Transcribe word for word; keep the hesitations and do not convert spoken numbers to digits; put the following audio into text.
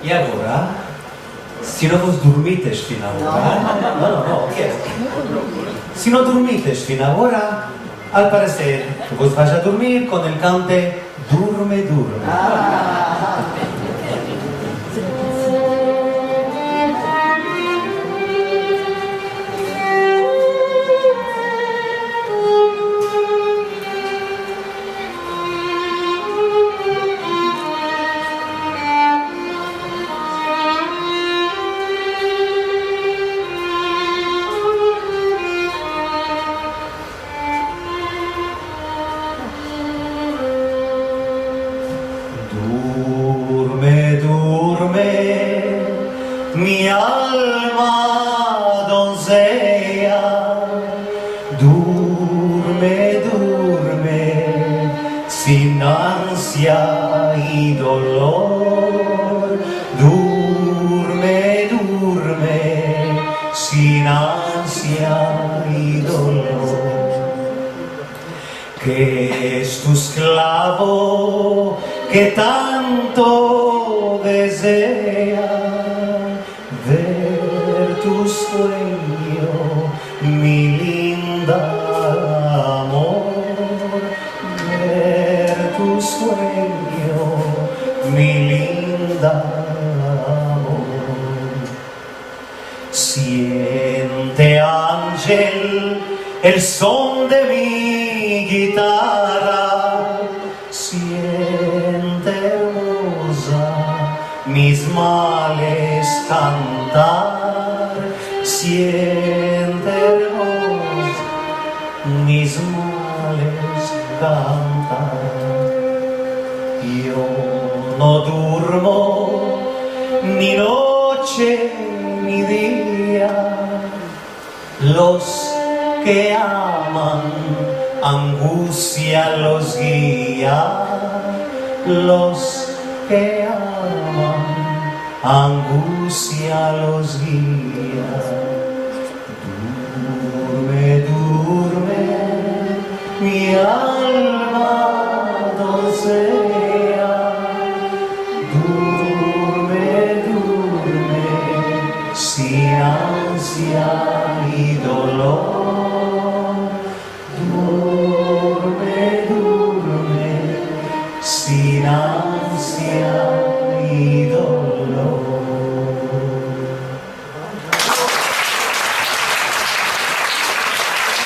I agora, si no vos durmites fin agora, no, no, no, ke? Si no durmites fin agora, al pareser ke vos vash a durmir kon el kante Durme, durme. Durme, durme, mi alma donzeya, durme, durme, sin ansia i dolor, durme, durme, sin ansia i dolor. Ke es tu esklavo ke tanto dezea, ver tu suenyo, mi linda amor, ver tu suenyo, mi linda amor. Siente, anjel, el son de mi gitara, siente, ermoza, mis males kantar, siente, ermoza, mis males kantar. Yo no durmo ni noche ni dia. Los ke aman, angustia los guia. Los ke aman, angustia los guia. Durme, durme, mi